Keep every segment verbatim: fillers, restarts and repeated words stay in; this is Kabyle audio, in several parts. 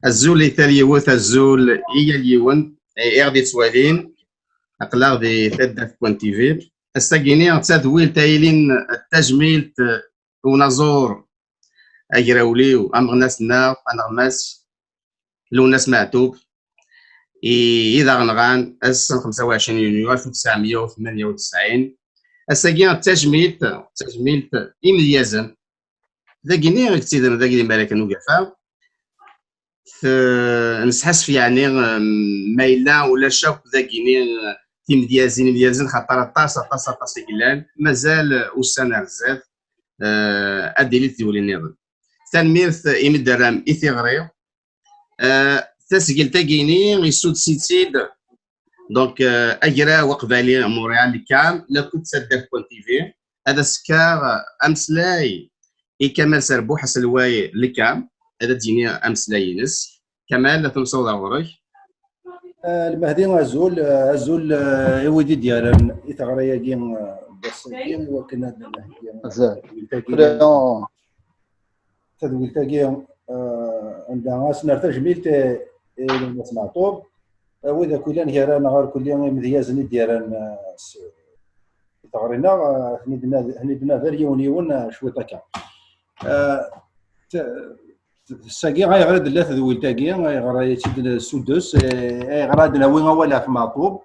Azul i tal yiwet, azul i yal yiwen i ɣ-d-ittwalin. Aql-aɣ di taddart point T V. Ass-agi-ni d tadwilt ay ilin d tajmilt i unaẓur agrawliw ameɣnas-nneɣ aneɣmas Lwennas Meɛtub, i, i d aɣ-nɣan ass n xemsa u ɛecrin yunyu alef u tesɛemya u tmenya u tesɛin. Ass-agi d tajmilt, d tajmilt imedyazen. Dagini i yettidren dagi di Marikan Ugafa. T-, nesḥassef yeɛni, em, ma yella ulac akk dagini, eh, timedyazin, imedyazen, xaṭer aṭas, aṭas, aṭas i yellan. Mazal, eh, ussan ar zdat, eh, ad d-tili tduli nniḍen. Tanemmirt imi d-terram i tiɣri. Eh, tasgilt-agi-ni yessudes-itt-id, donc, eh, Agraw Aqbayli Montréal, l'ICAM, lakked taddart point T V, ad as-fkeɣ, eh, ameslay i Kamal Serbuḥ, aselway l'ICAM, ad d-yini ameslay-ines. Kamal, ad t-nessaweḍ ar ɣur-k. Eh, Lmehdi, azul, eh, azul, eh, i wid i d-yerran i teɣri-agi, eh, n wass-agi, i wakken ad d-nheggi Azul. Tadwilt-agi, eh, anda ad s-nerr tajmilt i, i Lwennas Meɛtub, eh, wid akk yellan gar-aneɣ irkelli imedyazen i d-yerran, eh, s, i teɣri-nneɣ, eh, ten-id-nad-, ten-id-nader yiwen yiwen, eh, cwiṭ akka. Eh, t-, t-, sagi ayɣer i d-tella tedwilt-agi, ayɣer i tt-id-nessudes, eh, ayɣer ad d-nawi awal ɣef Meɛtub?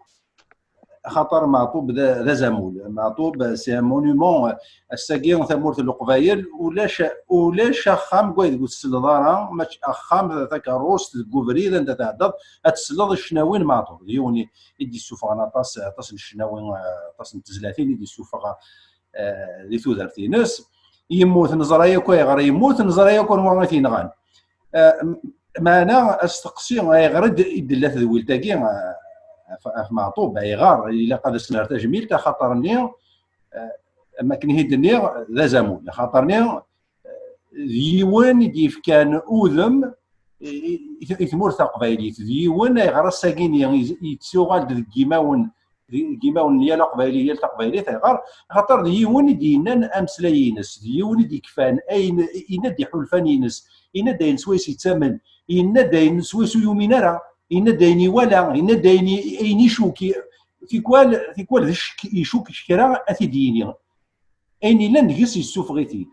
Axaṭer Meɛtub d, d azamul. Meɛtub, c'est un monument. Ass-agi, tamurt n Leqbayel, ulac, ulac axxam deg waydeg ur tselled ara, mačči axxam, takeṛṛust, deg ubrid, anda tɛeddaḍ, ad tesleḍ i ccnawi n Meɛtub. D yiwen i, i d-yessufɣen aṭas, aṭas n ccnawi, aṭas n tezlatin i d-yessufeɣ, eh, di tudert-ines. Yemmut, neẓra yakk ayɣer yemmut, neẓra yakk anwa i t-yenɣan. Eh, m-, meɛna asteqsi, ayɣer i d-, i d-tella tedwilt-agi, eh, ɣef, ɣef Meɛtub, ayɣer ilaq ad as-nerr tajmilt, axaṭer-nni, eh, am akken i d-nniɣ, d azamul, axaṭer-nni, eh, d yiwen i d-yefkan udem i, i, i tmurt taqbaylit, d yiwen ayɣer ass-agi-ni i, yettuɣal-d deg yimawen deg yimawen n yal aqbayli, yal taqbaylit, ayɣer? Axaṭer d yiwen i d-yennan ameslay-ines, d yiwen i d-ikfan ayen, yenna-d iḥulfan-ines, yenna-d ayen swayes yettamen, yenna-d ayen swayes ur yumin ara, yenna-d ayen iwala, yenna-d ayen i, ayen icuk, i, tikwal, tikwal d ccek, icuk kra ad t-id-yini. Ayen yellan deg-s yessufeɣ-it-id.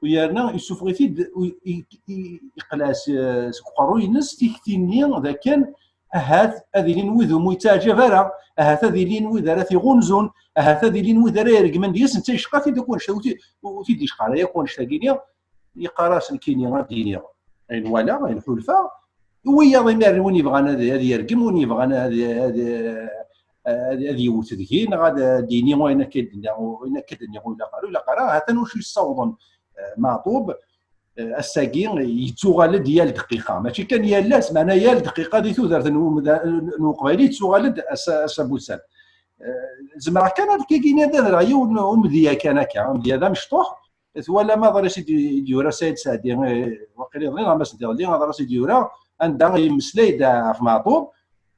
U yerna yessufeɣ-it-id, u-, i-, i-, iqleɛ s-, seg uqerruy-ines tikti-nni d akken ahat ad ilin wid umi yettaɛǧab ara, ahat ad ilin wid ara t-iɣunzun, ahat ad ilin wid ara iregmen deg-s, netta yecqa-t-id akk wanect-a, ur t-, ur t-id-yecqa ara yakk wanect-agi-nni, yeqqar-as nekkini ad d-iniɣ ayen walaɣ, ayen ḥulfaɣ, wiyaḍ imir win yebɣan ad, ad yergem, win yebɣan ad, ad, ad, ad yewwet deg-i, neɣ ad, ad d-yini ayen akka d-nniɣ, ayen akka d-nniɣ ur ilaq ara, ur ilaq ara, ha-t-an wacu yessawḍen, eh, Meɛtub, eh, ass-agi yettuɣal-d yal dqiqa, mačči kan yal ass, meɛna yal dqiqa di tudert n umda-, n Uqbayli yettuɣal-d ass-a, ass-a n wussan. Eh, zemreɣ kan ad k-id-iniɣ d adreɣ yiwen n umedya kan akka, amedya d amecṭuḥ, twalam aḍris i d-, i d-yura Sayed Saɛdi, eh, waqil iḍelli neɣ mass n tiɣelli, aḍris i d-yura, anda yemmeslay-d ɣef Meɛtub,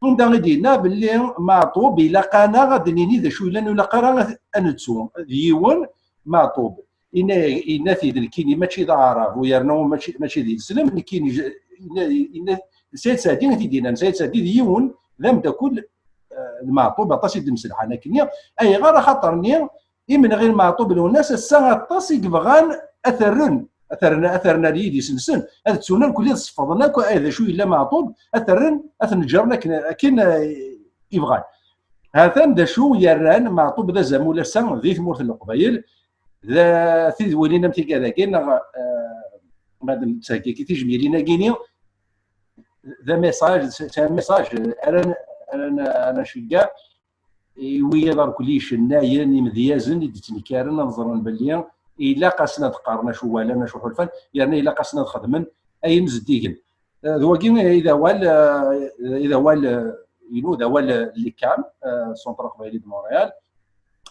anda i d-yenna belli Meɛtub ilaq-aneɣ ad d-nini d acu yellan, ur ilaq ara ad, ad nettu. D yiwen Meɛtub. Yenna, yenna-t-id nekkini mačči d aɛrab, u yerna mačči, mačči d ineslem, nekkini j-, yenna, yenna, Sayed Saɛdi i t-id-yennan. Sayed Saɛdi d yiwen, d ameddakel, eh, d Meɛtub, aṭas i d-mselḥan akkenni. Ayɣer? Axaṭer-nni imenɣi n Meɛtub Lwennas ass-a aṭas i yebɣan ad t-rren, ad t-rren, ad t-rren ar yidis-nsen, ad ttun irkelli ad sefḍen akk, eh, d acu yella Meɛtub, ad t-rren, ad t-neǧren akken, akken, eh, i bɣan. Ha-t-an d acu yerran Meɛtub d azamul ass-a di tmurt n Leqbayel, d tidwilin am tigad-agi, neɣ, eh, ma d-nettheggi tijmilin-agi-ni, d amessage, c'est un message ara n-, ara n-, ara nceggeɛ i wiyaḍ irkelli icennayen, imedyazen i d-ittnekkaren, ad ẓren belli ilaq-asen ad qqaren acu walan, acu ḥulfan, yerna ilaq-asen ad xedmen ayen zeddigen. Eh, d wagi i d awal, eh, i d awal, eh, inu, d awal, eh, n l'ICAM, eh, Centre Aqbayli de Montréal,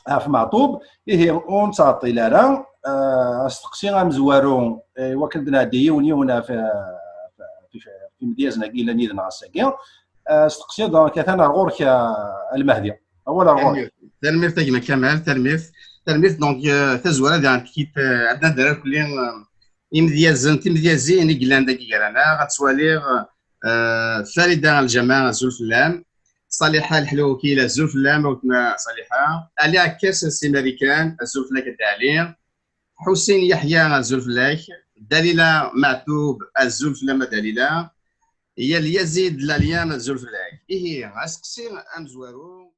ɣef Meɛtub. Ihi, ur nettɛeṭṭil ara, eh, asteqsi amezwaru, eh, i wakken ad nɛeddi yiwen yiwen ɣef, eh, ɣef, ɣef imedyazen-agi yellan yid-neɣ ass-agi. Eh, asteqsi, donc, atan ar ɣur-k, eh, a Lmehdi. Awal ar ɣur-k. Tanemmirt, tanemmirt a gma Kamal, tanemmirt. Tanemmirt, donc, eh, tazwara, daɣen, tkit, eh, ad nader akk, eh, imedyazen, timedyazin i yellan dagi gar-aneɣ, ad twaliɣ, eh, Farida Aljama, azul fell-am. Ṣaliḥa Leḥlukil, azul fell-am a weltma Ṣaliḥa. Ali Ɛekkas si Marikan, azul fell-ak a Dda Ɛli. Ḥusin Yeḥya, azul fell-ak. Dalila Meɛtub, azul fell-am a Dalila. Yal Yazid Lalyam, azul fell-ak. Ihi, aseqsi amezwaru,